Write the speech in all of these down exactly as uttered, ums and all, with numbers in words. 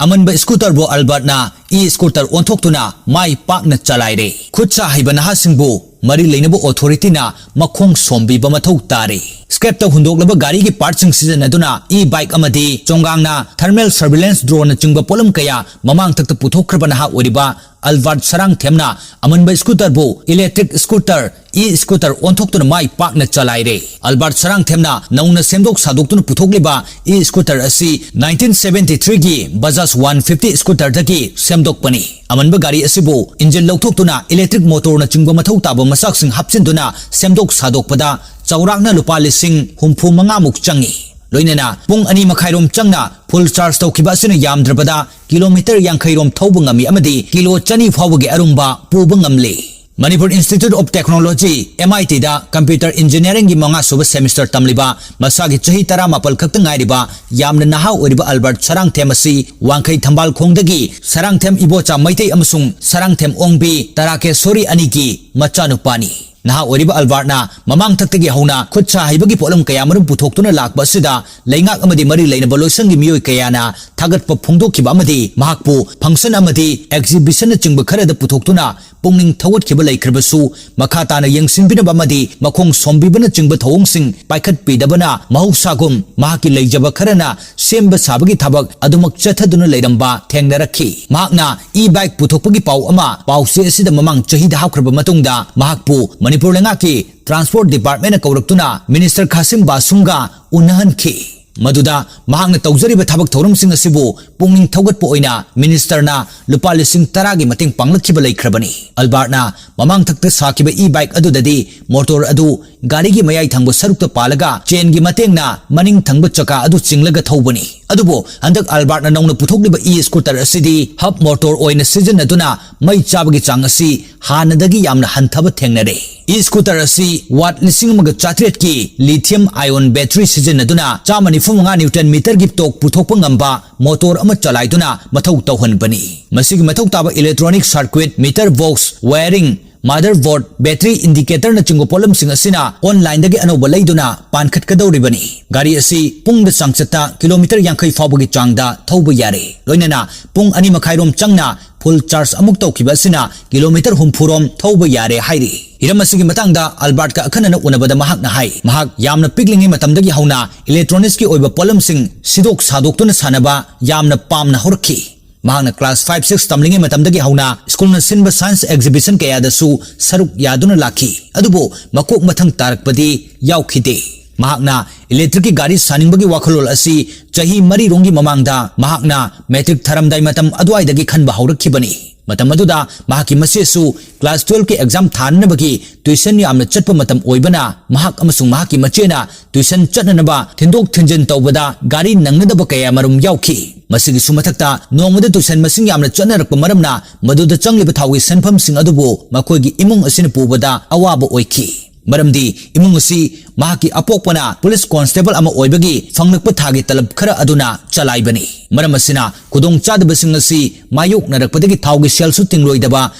ꯑꯃꯟꯕ scooterꯕꯨ Albertꯅ e-scooter ꯑꯣꯟꯊꯣꯛꯇꯨꯅ ꯃꯥꯏ ꯄꯥꯛꯅ ꯆꯂꯥꯏꯔꯦ꯫ ꯈꯨꯠ ꯁꯥ ꯍꯩꯕ ꯅꯍꯥꯁꯤꯡꯕꯨ ꯃꯔꯤ ꯂꯩꯅꯕ authorityꯅ ꯃꯈꯣꯡ ꯁꯣꯝꯕꯤꯕ ꯃꯊꯧ ꯇꯥꯔꯦ꯫ Scrapꯇ ꯍꯨꯟꯗꯣꯛꯂꯕ ꯒꯥꯔꯤꯒꯤ partꯁꯤꯡ ꯁꯤꯖꯤꯟꯅꯗꯨꯅ e-bike ꯑꯃꯗꯤ ꯆꯣꯡꯒꯥꯡꯅ thermal surveillance droneꯅꯆꯤꯡꯕ ꯄꯣꯠꯂꯝ ꯀꯌꯥ ꯃꯃꯥꯡ ꯊꯛꯇ ꯄꯨꯊꯣꯛꯈ꯭ꯔꯕ ꯅꯍꯥ ꯑꯣꯏꯔꯤꯕ Albert ꯁꯔꯥꯡꯊꯦꯝꯅ ꯑꯃꯟꯕ scooterꯕꯨ electric scooter, e-scooter ꯑꯣꯟꯊꯣꯛꯇꯨꯅ ꯃꯥꯏ ꯄꯥꯛꯅ ꯆꯂꯥꯏꯔꯦ꯫ Albert ꯁꯔꯥꯡꯊꯦꯝꯅ ꯅꯧꯅ ꯁꯦꯝꯗꯣꯛ ꯁꯥꯗꯣꯛꯇꯨꯅ ꯄꯨꯊꯣꯛꯂꯤꯕ e-scooter ꯑꯁꯤ nineteen seventy-threeꯒꯤ Bajaj one fifty scooterꯗꯒꯤ ꯁꯦꯝꯗꯣꯛꯄꯅꯤ꯫ ꯑꯃꯟꯕ ꯒꯥꯔꯤ ꯑꯁꯤꯕꯨ engine ꯂꯧꯊꯣꯛꯇꯨꯅ electric motorꯅꯆꯤꯡꯕ ꯃꯊꯧ ꯇꯥꯕ ꯃꯆꯥꯛꯁꯤꯡ ꯍꯥꯞꯆꯤꯟꯗꯨꯅ ꯁꯦꯝꯗꯣꯛ ꯁꯥꯗꯣꯛꯄꯗ ꯆꯥꯎꯔꯥꯛꯅ ꯂꯨꯄꯥ ꯂꯤꯁꯤꯡ ꯍꯨꯝꯐꯨ ꯃꯉꯥꯃꯨꯛ ꯆꯪꯉꯤ꯫ ꯂꯣꯏꯅꯅ ꯄꯨꯡ ꯑꯅꯤ ꯃꯈꯥꯏꯔꯣꯝ ꯆꯪꯅ full charge ꯇꯧꯈꯤꯕ ꯑꯁꯤꯅ ꯌꯥꯝꯗ꯭ꯔꯕꯗ kilometre ꯌꯥꯡꯈꯩꯔꯣꯝ ꯊꯧꯕ ꯉꯝꯃꯤ ꯑꯃꯗꯤ kilo ꯆꯅꯤ ꯐꯥꯎꯕꯒꯤ ꯑꯔꯨꯝꯕ ꯄꯨꯕ ꯉꯝꯂꯤ꯫ Manipur Institute of Technology, MITꯗ computer engineeringꯒꯤ ꯃꯉꯥꯁꯨꯕ semester ꯇꯝꯂꯤꯕ ꯃꯁꯥꯒꯤ ꯆꯍꯤ ꯇꯔꯥꯃꯥꯄꯜ ꯈꯛꯇ ꯉꯥꯏꯔꯤꯕ ꯌꯥꯝꯅ ꯅꯍꯥ ꯑꯣꯏꯔꯤꯕ Albert ꯁꯔꯥꯡꯊꯦꯝ ꯑꯁꯤ ꯋꯥꯡꯈꯩ ꯊꯝꯕꯥꯜꯈꯣꯡꯗꯒꯤ ꯁꯔꯥꯡꯊꯦꯝ ꯏꯕꯣꯆꯥ ꯃꯩꯇꯩ ꯑꯃꯁꯨꯡ ꯁꯔꯥꯡꯊꯦꯝ ꯑꯣꯡꯕꯤ ꯇꯔꯥꯀꯦꯁꯣꯔꯤ ꯑꯅꯤꯒꯤ ꯃꯆꯥꯅꯨꯄꯥꯅꯤ꯫ ꯅꯍꯥ ꯑꯣꯏꯔꯤꯕ Albertꯅ ꯃꯃꯥꯡ ꯊꯛꯇꯒꯤ ꯍꯧꯅ ꯈꯨꯠ ꯁꯥ ꯍꯩꯕꯒꯤ ꯄꯣꯠꯂꯝ ꯀꯌꯥꯃꯔꯨꯝ ꯄꯨꯊꯣꯛꯇꯨꯅ ꯂꯥꯛꯄ ꯑꯁꯤꯗ ꯂꯩꯉꯥꯛ ꯑꯃꯗꯤ ꯃꯔꯤ ꯂꯩꯅꯕ ꯂꯣꯏꯁꯪꯒꯤ ꯃꯤꯑꯣꯏ ꯀꯌꯥꯅ ꯊꯥꯒꯠꯄ ꯐꯣꯡꯗꯣꯛꯈꯤꯕ ꯑꯃꯗꯤ ꯃꯍꯥꯛꯄꯨ function ꯑꯃꯗꯤ exhibitionꯅꯆꯤꯡꯕ ꯈꯔꯗ ꯄꯨꯊꯣꯛꯇꯨꯅ ꯄꯨꯛꯅꯤꯡ ꯊꯧꯒꯠꯈꯤꯕ ꯂꯩꯈ꯭ꯔꯕꯁꯨ, ꯃꯈꯥ ꯇꯥꯅ ꯌꯦꯡꯁꯤꯟꯕꯤꯅꯕ ꯑꯃꯗꯤ ꯃꯈꯣꯡ ꯁꯣꯝꯕꯤꯕꯅꯆꯤꯡꯕ ꯊꯧꯑꯣꯡꯁꯤꯡ ꯄꯥꯏꯈꯠꯄꯤꯗꯕꯅ ꯃꯍꯧꯁꯥꯒꯨꯝ ꯃꯍꯥꯛꯀꯤ ꯂꯩꯖꯕ ꯈꯔꯅ ꯁꯦꯝꯕ ꯁꯥꯕꯒꯤ ꯊꯕꯛ ꯑꯗꯨꯃꯛ ꯆꯠꯊꯗꯨꯅ ꯂꯩꯔꯝꯕ ꯊꯦꯡꯅꯔꯛꯈꯤ꯫ ꯃꯍꯥꯛꯅ e-bike ꯄꯨꯊꯣꯛꯄꯒꯤ ꯄꯥꯎ ꯑꯃ ꯄꯥꯎꯆꯦ ꯑꯁꯤꯗ ꯃꯃꯥꯡ ꯆꯍꯤꯗ ꯍꯥꯞꯈ꯭ꯔꯕ ꯃꯇꯨꯡꯗ ꯃꯍꯥꯛꯄꯨ ꯃꯅꯤꯄꯨꯔ ꯂꯩꯉꯥꯛꯀꯤ Transport Departmentꯅ ꯀꯧꯔꯛꯇꯨꯅ Minister ꯈꯥꯁꯤꯝ ꯕꯥꯁꯨꯝꯒ ꯎꯅꯍꯟꯈꯤ꯫ ꯃꯗꯨꯗ ꯃꯍꯥꯛꯅ ꯇꯧꯖꯔꯤꯕ ꯊꯕꯛ ꯊꯧꯔꯝꯁꯤꯡ ꯑꯁꯤꯕꯨ ꯄꯨꯛꯅꯤꯡ ꯊꯧꯒꯠꯄ ꯑꯣꯏꯅ ministerꯅ ꯂꯨꯄꯥ ꯂꯤꯁꯤꯡ ꯇꯔꯥꯒꯤ ꯃꯇꯦꯡ ꯄꯥꯡꯂꯛꯈꯤꯕ ꯂꯩꯈ꯭ꯔꯕꯅꯤ꯫ Albertꯅ ꯃꯃꯥꯡ ꯊꯛꯇ ꯁꯥꯈꯤꯕ e-bike ꯑꯗꯨꯗꯗꯤ motor ꯑꯗꯨ ꯒꯥꯔꯤꯒꯤ ꯃꯌꯥꯏ ꯊꯪꯕ ꯁꯔꯨꯛꯇ ꯄꯥꯜꯂꯒ chainꯒꯤ ꯃꯇꯦꯡꯅ ꯃꯅꯤꯡ ꯊꯪꯕ ꯆꯀꯥ ꯑꯗꯨ ꯆꯤꯡꯂꯒ ꯊꯧꯕꯅꯤ꯫ ꯑꯗꯨꯕꯨ ꯍꯟꯗꯛ Albertꯅ ꯅꯧꯅ ꯄꯨꯊꯣꯛꯂꯤꯕ e-scooter ꯑꯁꯤꯗꯤ hub motor ꯑꯣꯏꯅ ꯁꯤꯖꯤꯟꯅꯗꯨꯅ ꯃꯩ ꯆꯥꯕꯒꯤ ꯆꯥꯡ ꯑꯁꯤ ꯍꯥꯟꯅꯗꯒꯤ ꯌꯥꯝꯅ ꯍꯟꯊꯕ ꯊꯦꯡꯅꯔꯦ꯫ E-scooter ꯑꯁꯤ watt ꯂꯤꯁꯤꯡ ꯑꯃꯒ ꯆꯥꯇ꯭ꯔꯦꯠꯀꯤ lithium ion battery ꯁꯤꯖꯤꯟꯅꯗꯨꯅ ꯆꯥꯝꯃ ꯅꯤꯐꯨ ꯃꯉꯥ newton meterꯒꯤ torque ꯄꯨꯊꯣꯛꯄ ꯉꯝꯕ motor ꯑꯃ ꯆꯂꯥꯏꯗꯨꯅ ꯃꯊꯧ ꯇꯧꯍꯟꯕꯅꯤ꯫ ꯃꯁꯤꯒꯤ ꯃꯊꯧ ꯇꯥꯕ electronic circuit, meter box, wiring, Motherboard, battery indicatorꯅꯆꯤꯡꯕ ꯄꯣꯠꯂꯝꯁꯤꯡ ꯑꯁꯤꯅ onlineꯗꯒꯤ ꯑꯅꯧꯕ ꯂꯩꯗꯨꯅ ꯄꯥꯟꯈꯠꯀꯗꯧꯔꯤꯕꯅꯤ꯫ ꯒꯥꯔꯤ ꯑꯁꯤ ꯄꯨꯡꯗ ꯆꯥꯡꯆꯠꯇ kilometre ꯌꯥꯡꯈꯩ ꯐꯥꯎꯕꯒꯤ ꯆꯥꯡꯗ ꯊꯧꯕ ꯌꯥꯔꯦ꯫ ꯂꯣꯏꯅꯅ ꯄꯨꯡ ꯑꯅꯤ ꯃꯈꯥꯏꯔꯣꯝ ꯆꯪꯅ full charge ꯑꯃꯨꯛ ꯇꯧꯈꯤꯕ ꯑꯁꯤꯅ kilometre ꯍꯨꯝꯐꯨꯔꯣꯝ ꯊꯧꯕ ꯌꯥꯔꯦ ꯍꯥꯏꯔꯤ꯫ ꯍꯤꯔꯝ ꯑꯁꯤꯒꯤ ꯃꯇꯥꯡꯗ Albertꯀ ꯑꯈꯟꯅꯅ ꯎꯅꯕꯗ ꯃꯍꯥꯛꯅ ꯍꯥꯏ, ꯃꯍꯥꯛ ꯌꯥꯝꯅ ꯄꯤꯛꯂꯤꯉꯩ ꯃꯇꯝꯗꯒꯤ ꯍꯧꯅ electronicsꯀꯤ ꯑꯣꯏꯕ ꯄꯣꯠꯂꯝꯁꯤꯡ ꯁꯤꯗꯣꯛ ꯁꯥꯗꯣꯛꯇꯨꯅ ꯁꯥꯟꯅꯕ ꯌꯥꯝꯅ ꯄꯥꯝꯅ ꯍꯧꯔꯛꯈꯤ꯫ ꯃꯍꯥꯛꯅ class five six ꯇꯝꯂꯤꯉꯩ ꯃꯇꯝꯗꯒꯤ ꯍꯧꯅ ꯁ꯭ꯀꯨꯜꯅ ꯁꯤꯟꯕ science exhibition ꯀꯌꯥꯗꯁꯨ ꯁꯔꯨꯛ ꯌꯥꯗꯨꯅ ꯂꯥꯛꯈꯤ, ꯑꯗꯨꯕꯨ ꯃꯀꯣꯛ ꯃꯊꯪ ꯇꯥꯔꯛꯄꯗꯤ ꯌꯥꯎꯈꯤꯗꯦ꯫ ꯃꯍꯥꯛꯅ electricꯀꯤ ꯒꯥꯔꯤ ꯁꯥꯅꯤꯡꯕꯒꯤ ꯋꯥꯈꯜꯂꯣꯟ ꯑꯁꯤ ꯆꯍꯤ ꯃꯔꯤꯔꯣꯝꯒꯤ ꯃꯃꯥꯡꯗ ꯃꯍꯥꯛꯅ matric ꯊꯥꯔꯝꯗꯥꯏ ꯃꯇꯝ ꯑꯗꯨꯋꯥꯏꯗꯒꯤ ꯈꯟꯕ ꯍꯧꯔꯛꯈꯤꯕꯅꯤ꯫ ꯃꯇꯝ ꯑꯗꯨꯗ ꯃꯍꯥꯛꯀꯤ ꯃꯆꯦꯁꯨ class twelveꯀꯤ exam ꯊꯥꯅꯅꯕꯒꯤ tuition ꯌꯥꯝꯅ ꯆꯠꯄ ꯃꯇꯝ ꯑꯣꯏꯕꯅ, ꯃꯍꯥꯛ ꯑꯃꯁꯨꯡ ꯃꯍꯥꯛꯀꯤ ꯃꯆꯦꯅ tuition ꯆꯠꯅꯅꯕ ꯊꯤꯟꯗꯣꯛ ꯊꯤꯟꯖꯤꯟ ꯇꯧꯕꯗ ꯒꯥꯔꯤ ꯅꯪꯅꯗꯕ ꯀꯌꯥ ꯃꯔꯨꯝ ꯌꯥꯎꯈꯤ꯫ ꯃꯁꯤꯒꯤꯁꯨ ꯃꯊꯛꯇ ꯅꯣꯡꯃꯗ tuition ꯃꯁꯤꯡ ꯌꯥꯝꯅ ꯆꯠꯅꯔꯛꯄ ꯃꯔꯝꯅ ꯃꯗꯨꯗ ꯆꯪꯂꯤꯕ ꯊꯥꯎꯒꯤ ꯁꯦꯟꯐꯝꯁꯤꯡ ꯑꯗꯨꯕꯨ ꯃꯈꯣꯏꯒꯤ ꯏꯃꯨꯡ ꯑꯁꯤꯅ ꯄꯨꯕꯗ ꯑꯋꯥꯕ ꯑꯣꯏꯈꯤ꯫ ꯃꯔꯝꯗꯤ ꯏꯃꯨꯡ ꯑꯁꯤ ꯃꯍꯥꯛꯀꯤ ꯑꯄꯣꯛꯄꯅ police constable ꯑꯃ ꯑꯣꯏꯕꯒꯤ ꯐꯪꯂꯛꯄ ꯊꯥꯒꯤ ꯇꯂꯕ ꯈꯔ ꯑꯗꯨꯅ ꯆꯂꯥꯏꯕꯅꯤ꯫ ꯃꯔꯝ ꯑꯁꯤꯅ ꯈꯨꯗꯣꯡꯆꯥꯗꯕꯁꯤꯡ ꯑꯁꯤ ꯃꯥꯌꯣꯛꯅꯔꯛꯄꯗꯒꯤ ꯊꯥꯎꯒꯤ ꯁꯦꯜꯁꯨ ꯇꯤꯡꯂꯣꯏꯗꯕ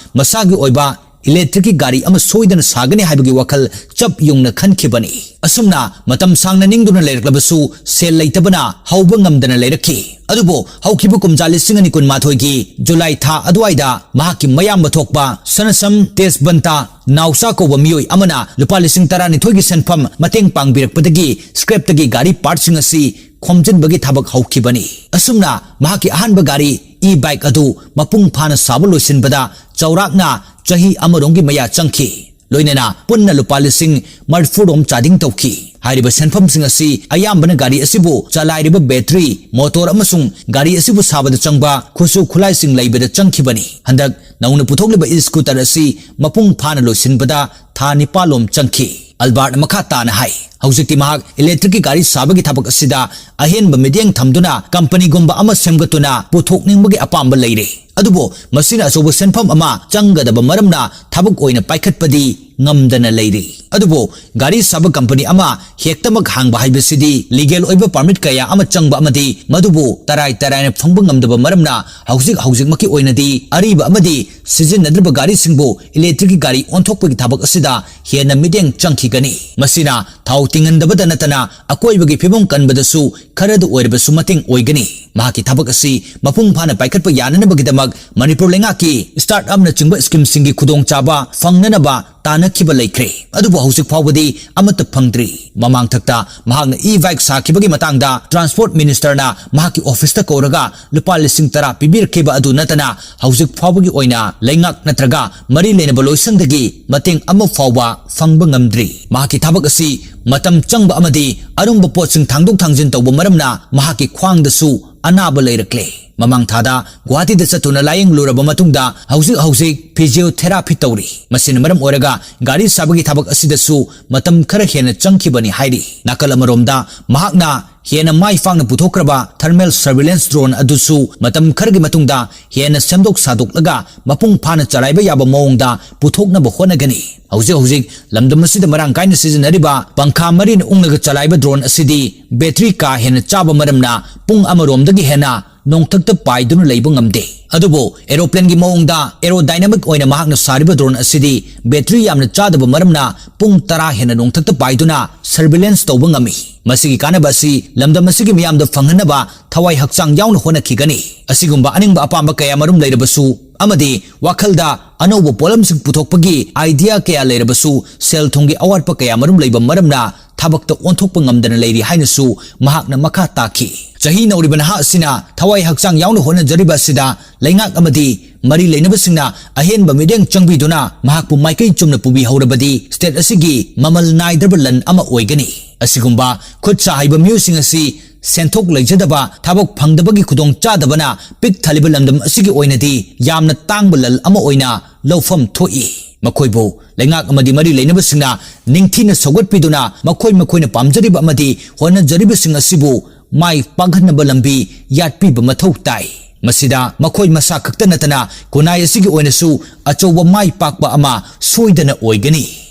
ꯃꯁꯥꯒꯤ ꯑꯣꯏꯕ electricꯀꯤ ꯒꯥꯔꯤ ꯑꯃ ꯁꯣꯏꯗꯅ ꯁꯥꯒꯅꯤ ꯍꯥꯏꯕꯒꯤ ꯋꯥꯈꯜ ꯆꯞ ꯌꯨꯡꯅ ꯈꯟꯈꯤꯕꯅꯤ꯫ ꯑꯁꯨꯝꯅ ꯃꯇꯝ ꯁꯥꯡꯅ ꯅꯤꯡꯗꯨꯅ ꯂꯩꯔꯛꯂꯕꯁꯨ ꯁꯦꯜ ꯂꯩꯇꯕꯅ ꯍꯧꯕ ꯉꯝꯗꯅ ꯂꯩꯔꯛꯈꯤ꯫ ꯑꯗꯨꯕꯨ ꯍꯧꯈꯤꯕ ꯀꯨꯝꯖꯥ ꯂꯤꯁꯤꯡ ꯑꯅꯤ ꯀꯨꯟꯃꯥꯊꯣꯏꯒꯤ July ꯊꯥ ꯑꯗꯨꯋꯥꯏꯗ ꯃꯍꯥꯛꯀꯤ ꯃꯌꯥꯝꯕ ꯊꯣꯛꯄ ꯁꯅꯁꯝ ꯇꯦꯖꯕꯟꯇ ꯅꯥꯎꯆꯥ ꯀꯧꯕ ꯃꯤꯑꯣꯏ ꯑꯃꯅ ꯂꯨꯄꯥ ꯂꯤꯁꯤꯡ ꯇꯔꯥꯅꯤꯊꯣꯏꯒꯤ ꯁꯦꯟꯐꯝ ꯃꯇꯦꯡ ꯄꯥꯡꯕꯤꯔꯛꯄꯗꯒꯤ scrapꯇꯒꯤ ꯒꯥꯔꯤ partꯁꯤꯡ ꯑꯁꯤ ꯈꯣꯝꯖꯤꯟꯕꯒꯤ ꯊꯕꯛ ꯍꯧꯈꯤꯕꯅꯤ꯫ ꯑꯁꯨꯝꯅ ꯃꯍꯥꯛꯀꯤ ꯑꯍꯥꯟꯕ ꯒꯥꯔꯤ e-bike ꯑꯗꯨ ꯃꯄꯨꯡ ꯐꯥꯅ ꯁꯥꯕ ꯂꯣꯏꯁꯤꯟꯕꯗ ꯆꯥꯎꯔꯥꯛꯅ ꯆꯍꯤ ꯑꯃꯔꯣꯝꯒꯤ ꯃꯌꯥ ꯆꯪꯈꯤ꯫ ꯂꯣꯏꯅꯅ ꯄꯨꯟꯅ ꯂꯨꯄꯥ ꯂꯤꯁꯤꯡ ꯃꯔꯤꯐꯨꯔꯣꯝ ꯆꯥꯗꯤꯡ ꯇꯧꯈꯤ꯫ ꯍꯥꯏꯔꯤꯕ ꯁꯦꯟꯐꯝꯁꯤꯡ ꯑꯁꯤ ꯑꯌꯥꯝꯕꯅ ꯒꯥꯔꯤ ꯑꯁꯤꯕꯨ ꯆꯂꯥꯏꯔꯤꯕ battery, motor ꯑꯃꯁꯨꯡ ꯒꯥꯔꯤ ꯑꯁꯤꯕꯨ ꯁꯥꯕꯗ ꯆꯪꯕ ꯈꯨꯠꯁꯨ ꯈꯨꯠꯂꯥꯏꯁꯤꯡ ꯂꯩꯕꯗ ꯆꯪꯈꯤꯕꯅꯤ꯫ ꯍꯟꯗꯛ ꯅꯧꯅ ꯄꯨꯊꯣꯛꯂꯤꯕ e-scooter ꯑꯁꯤ ꯃꯄꯨꯡ ꯐꯥꯅ ꯂꯣꯏꯁꯤꯟꯕꯗ ꯊꯥ ꯅꯤꯄꯥꯜꯂꯣꯝ ꯆꯪꯈꯤ꯫ ꯑꯜꯕꯥꯔꯠꯅ ꯃꯈꯥ ꯇꯥꯅ ꯍꯥꯏ, ꯍꯧꯖꯤꯛꯇꯤ ꯃꯍꯥꯛ electricꯀꯤ ꯒꯥꯔꯤ ꯁꯥꯕꯒꯤ ꯊꯕꯛ ꯑꯁꯤꯗ ꯑꯍꯦꯟꯕ ꯃꯤꯠꯌꯦꯡ ꯊꯝꯗꯨꯅ companyꯒꯨꯝꯕ ꯑꯃ ꯁꯦꯝꯒꯠꯇꯨꯅ ꯄꯨꯊꯣꯛꯅꯤꯡꯕꯒꯤ ꯑꯄꯥꯝꯕ ꯂꯩꯔꯦ꯫ ꯑꯗꯨꯕꯨ ꯃꯁꯤꯅ ꯑꯆꯧꯕ ꯁꯦꯟꯐꯝ ꯑꯃ ꯆꯪꯒꯗꯕ ꯃꯔꯝꯅ ꯊꯕꯛ ꯑꯣꯏꯅ ꯄꯥꯏꯈꯠꯄꯗꯤ ꯉꯝꯗꯅ ꯂꯩꯔꯤ꯫ ꯑꯗꯨꯕꯨ ꯒꯥꯔꯤ ꯁꯥꯕ ꯀꯝꯄꯅꯤ ꯑꯃ ꯍꯦꯛꯇꯃꯛ ꯍꯥꯡꯕ ꯍꯥꯏꯕꯁꯤꯗꯤ ꯂꯤꯒꯦꯜ ꯑꯣꯏꯕ ꯄꯥꯔꯃꯤꯠ ꯀꯌꯥ ꯑꯃ ꯆꯪꯕ ꯑꯃꯗꯤ ꯃꯗꯨꯕꯨ ꯇꯔꯥꯏ ꯇꯔꯥꯏꯅ ꯐꯪꯕ ꯉꯝꯗꯕ ꯃꯔꯝꯅ ꯍꯧꯖꯤꯛ ꯍꯧꯖꯤꯛꯃꯛꯀꯤ ꯑꯣꯏꯅꯗꯤ ꯑꯔꯤꯕ ꯑꯃꯗꯤ ꯁꯤꯖꯤꯟꯅꯗ꯭ꯔꯤꯕ ꯒꯥꯔꯤꯁꯤꯡꯕꯨ ꯏꯂꯦꯛꯇ꯭ꯔꯤꯛꯀꯤ ꯒꯥꯔꯤ ꯑꯣꯟꯊꯣꯛꯄꯒꯤ ꯊꯕꯛ ꯑꯁꯤꯗ ꯍꯦꯟꯅ ꯃꯤꯠꯌꯦꯡ ꯆꯪꯈꯤꯒꯅꯤ꯫ ꯃꯁꯤꯅ ꯊꯥꯎ ꯇꯤꯡꯍꯟꯗꯕꯗ ꯅꯠꯇꯅ ꯑꯀꯣꯏꯕꯒꯤ ꯐꯤꯕꯝ ꯀꯟꯕꯗꯁꯨ ꯈꯔꯗ ꯑꯣꯏꯔꯕꯁꯨ ꯃꯇꯦꯡ ꯑꯣꯏꯒꯅꯤ꯫ ꯃꯍꯥꯛꯀꯤ ꯊꯕꯛ ꯑꯁꯤ ꯃꯄꯨꯡ ꯐꯥꯅ ꯄꯥꯏꯈꯠꯄ ꯌꯥꯅꯅꯕꯒꯤꯗꯃꯛ ꯃꯅꯤꯄꯨꯔ ꯂꯩꯉꯥꯛꯀꯤ ꯁ꯭ꯇꯥꯔꯠ ꯑꯞꯅꯆꯤꯡꯕ ꯁ꯭ꯀꯤꯝꯁꯤꯡꯒꯤ ꯈꯨꯗꯣꯡꯆꯥꯕ ꯐꯪꯅꯅꯕ ꯇꯥꯟꯅꯈꯤꯕ ꯂꯩꯈ꯭ꯔꯦ꯫ ꯑꯗꯨꯕꯨ ꯍꯧꯖꯤꯛ ꯐꯥꯎꯕꯗꯤ ꯑꯃꯠꯇ ꯐꯪꯗ꯭ꯔꯤ꯫ ꯃꯃꯥꯡꯊꯛꯇ ꯃꯍꯥꯛꯅ ꯏ ꯕꯥꯏꯛ ꯁꯥꯈꯤꯕꯒꯤ ꯃꯇꯥꯡꯗ ꯇ꯭ꯔꯥꯟꯁꯄꯣꯔꯠ ꯃꯤꯅꯤꯁꯇꯔꯅ ꯃꯍꯥꯛꯀꯤ ꯑꯣꯐꯤꯁꯇ ꯀꯧꯔꯒ ꯂꯨꯄꯥ ꯂꯤꯁꯤꯡ ꯇꯔꯥ ꯄꯤꯕꯤꯔꯛꯈꯤꯕ ꯑꯗꯨ ꯅꯠꯇꯅ ꯍꯧꯖꯤꯛ ꯐꯥꯎꯕꯒꯤ ꯑꯣꯏꯅ ꯂꯩꯉꯥꯛ ꯅꯠꯇ꯭ꯔꯒ ꯃꯔꯤ ꯂꯩꯅꯕ ꯂꯣꯏꯁꯪꯗꯒꯤ ꯃꯇꯦꯡ ꯑꯃ ꯐꯥꯎꯕ ꯐꯪꯕ ꯉꯝꯗ꯭ꯔꯤ꯫ ꯃꯍꯥꯛꯀꯤ ꯊꯕꯛ ꯑꯁꯤ ꯃꯇꯝ ꯆꯪꯕ ꯑꯃꯗꯤ ꯑꯔꯨꯝꯕ ꯄꯣꯠꯁꯤꯡ ꯊꯥꯡꯗꯣꯛ ꯊꯥꯡꯖꯤꯟ ꯇꯧꯕ ꯃꯔꯝꯅ ꯃꯍꯥꯛꯀꯤ ꯈ꯭ꯋꯥꯡꯗꯁꯨ ꯑꯅꯥꯕ ꯂꯩꯔꯛꯂꯦ꯫ ꯃꯃꯥꯡ ꯊꯥꯗ ꯒꯨꯋꯥꯍꯥꯇꯤꯗ ꯆꯠꯇꯨꯅ ꯂꯥꯌꯦꯡꯂꯨꯔꯕ ꯃꯇꯨꯡꯗ ꯍꯧꯖꯤꯛ ꯍꯧꯖꯤꯛ ꯐꯤꯖꯤꯌꯣꯊꯦꯔꯥꯄꯤ ꯇꯧꯔꯤ꯫ ꯃꯁꯤꯅ ꯃꯔꯝ ꯑꯣꯏꯔꯒ ꯒꯥꯔꯤ ꯁꯥꯕꯒꯤ ꯊꯕꯛ ꯑꯁꯤꯗꯁꯨ ꯃꯇꯝ ꯈꯔ ꯍꯦꯟꯅ ꯆꯪꯈꯤꯕꯅꯤ ꯍꯥꯏꯔꯤ꯫ ꯅꯥꯀꯜ ꯑꯃꯔꯣꯝꯗ ꯃꯍꯥꯛꯅ ꯍꯦꯟꯅ ꯃꯥꯏ ꯄꯥꯛꯅ ꯄꯨꯊꯣꯛꯈ꯭ꯔꯕ thermal surveillance drone ꯑꯗꯨꯁꯨ ꯃꯇꯝ ꯈꯔꯒꯤ ꯃꯇꯨꯡꯗ ꯍꯦꯟꯅ ꯁꯦꯝꯗꯣꯛ ꯁꯥꯗꯣꯛꯂꯒ ꯃꯄꯨꯡ ꯐꯥꯅ ꯆꯂꯥꯏꯕ ꯌꯥꯕ ꯃꯑꯣꯡꯗ ꯄꯨꯊꯣꯛꯅꯕ ꯍꯣꯠꯅꯒꯅꯤ꯫ ꯍꯧꯖꯤꯛ ꯍꯧꯖꯤꯛ ꯂꯝꯗꯝ ꯑꯁꯤꯗ ꯃꯔꯥꯡ ꯀꯥꯏꯅ ꯁꯤꯖꯤꯟꯅꯔꯤꯕ ꯄꯪꯈꯥ ꯃꯔꯤꯅ ꯎꯪꯂꯒ ꯆꯂꯥꯏꯕ drone ꯑꯁꯤꯗꯤ ꯕꯦꯇ꯭ꯔꯤ ꯀꯥ ꯍꯦꯟꯅ ꯆꯥꯕ ꯃꯔꯝꯅ ꯄꯨꯡ ꯑꯃꯔꯣꯝꯗꯒꯤ ꯍꯦꯟꯅ ꯅꯣꯡꯊꯛꯇ ꯄꯥꯏꯗꯨꯅ ꯂꯩꯕ ꯉꯝꯗꯦ꯫ ꯑꯗꯨꯕꯨ aeroplane ꯒꯤ ꯃꯑꯣꯡꯗ aerodynamic ꯑꯣꯏꯅ ꯃꯍꯥꯛꯅ ꯁꯥꯔꯤꯕ drone ꯑꯁꯤꯗꯤ ꯕꯦꯇ꯭ꯔꯤ ꯌꯥꯝꯅ ꯆꯥꯗꯕ ꯃꯔꯝꯅ ꯄꯨꯡ ꯇꯔꯥ ꯍꯦꯟꯅ ꯅꯣꯡꯊꯛꯇ ꯄꯥꯏꯗꯨꯅ surveillance ꯇꯧꯕ ꯉꯝꯃꯤ꯫ ꯃꯁꯤꯒꯤ ꯀꯥꯟꯅꯕ ꯑꯁꯤ ꯂꯝꯗꯝ ꯑꯁꯤꯒꯤ ꯃꯤꯌꯥꯝꯗ ꯐꯪꯍꯟꯅꯕ ꯊꯋꯥꯏ ꯍꯛꯆꯥꯡ ꯌꯥꯎꯅ ꯍꯣꯠꯅꯈꯤꯒꯅꯤ꯫ ꯑꯁꯤꯒꯨꯝꯕ ꯑꯅꯤꯡꯕ ꯑꯄꯥꯝꯕ ꯀꯌꯥꯃꯔꯨꯝ ꯂꯩꯔꯕꯁꯨ ꯑꯃꯗꯤ ꯋꯥꯈꯜꯗ ꯑꯅꯧꯕ ꯄꯣꯠꯂꯝꯁꯤꯡ ꯄꯨꯊꯣꯛꯄꯒꯤ idea ꯀꯌꯥ ꯂꯩꯔꯕꯁꯨ ꯁꯦꯜ ꯊꯨꯝꯒꯤ ꯑꯋꯥꯠꯄ ꯀꯌꯥꯃꯔꯨꯝ ꯂꯩꯕ ꯃꯔꯝꯅ ꯊꯕꯛꯇ ꯑꯣꯟꯊꯣꯛꯄ ꯉꯝꯗꯅ ꯂꯩꯔꯤ ꯍꯥꯏꯅꯁꯨ ꯃꯍꯥꯛꯅ ꯃꯈꯥ ꯇꯥꯈꯤ꯫ ꯆꯍꯤ ꯅꯧꯔꯤꯕ ꯅꯍꯥ ꯑꯁꯤꯅ ꯊꯋꯥꯏ ꯍꯛꯆꯥꯡ ꯌꯥꯎꯅ ꯍꯣꯠꯅꯖꯔꯤꯕ ꯑꯁꯤꯗ ꯂꯩꯉꯥꯛ ꯑꯃꯗꯤ ꯃꯔꯤ ꯂꯩꯅꯕꯁꯤꯡꯅ ꯑꯍꯦꯟꯕ ꯃꯤꯠꯌꯦꯡ ꯆꯪꯕꯤꯗꯨꯅ ꯃꯍꯥꯛꯄꯨ ꯃꯥꯏꯀꯩ ꯆꯨꯝꯅ ꯄꯨꯕꯤꯍꯧꯔꯕꯗꯤ state ꯑꯁꯤꯒꯤ ꯃꯃꯜ ꯅꯥꯏꯗ꯭ꯔꯕ ꯂꯟ ꯑꯃ ꯑꯣꯏꯒꯅꯤ꯫ ꯑꯁꯤꯒꯨꯝꯕ ꯈꯨꯠ ꯁꯥ ꯍꯩꯕ ꯃꯤꯑꯣꯏꯁꯤꯡ ꯑꯁꯤ ꯁꯦꯟꯊꯣꯛ ꯂꯩꯖꯗꯕ, ꯊꯕꯛ ꯐꯪꯗꯕꯒꯤ ꯈꯨꯗꯣꯡꯆꯥꯗꯕꯅ ꯄꯤꯛ ꯊꯜꯂꯤꯕ ꯂꯝꯗꯝ ꯑꯁꯤꯒꯤ ꯑꯣꯏꯅꯗꯤ ꯌꯥꯝꯅ ꯇꯥꯡꯕ ꯂꯟ ꯑꯃ ꯑꯣꯏꯅ ꯂꯧꯐꯝ ꯊꯣꯛꯏ꯫ ꯃꯈꯣꯏꯕꯨ ꯂꯩꯉꯥꯛ ꯑꯃꯗꯤ ꯃꯔꯤ ꯂꯩꯅꯕꯁꯤꯡꯅ ꯅꯤꯡꯊꯤꯅ ꯁꯧꯒꯠꯄꯤꯗꯨꯅ ꯃꯈꯣꯏ ꯃꯈꯣꯏꯅ ꯄꯥꯝꯖꯔꯤꯕ ꯑꯃꯗꯤ ꯍꯣꯠꯅꯖꯔꯤꯕꯁꯤꯡ ꯑꯁꯤꯕꯨ ꯃꯥꯏ ꯄꯥꯛꯍꯟꯅꯕ ꯂꯝꯕꯤ ꯌꯥꯠꯄꯤꯕ ꯃꯊꯧ ꯇꯥꯏ꯫ ꯃꯁꯤꯗ ꯃꯈꯣꯏ ꯃꯁꯥ ꯈꯛꯇ ꯅꯠꯇꯅ ꯈꯨꯟꯅꯥꯏ ꯑꯁꯤꯒꯤ ꯑꯣꯏꯅꯁꯨ ꯑꯆꯧꯕ ꯃꯥꯏ ꯄꯥꯛꯄ ꯑꯃ ꯁꯣꯏꯗꯅ ꯑꯣꯏꯒꯅꯤ꯫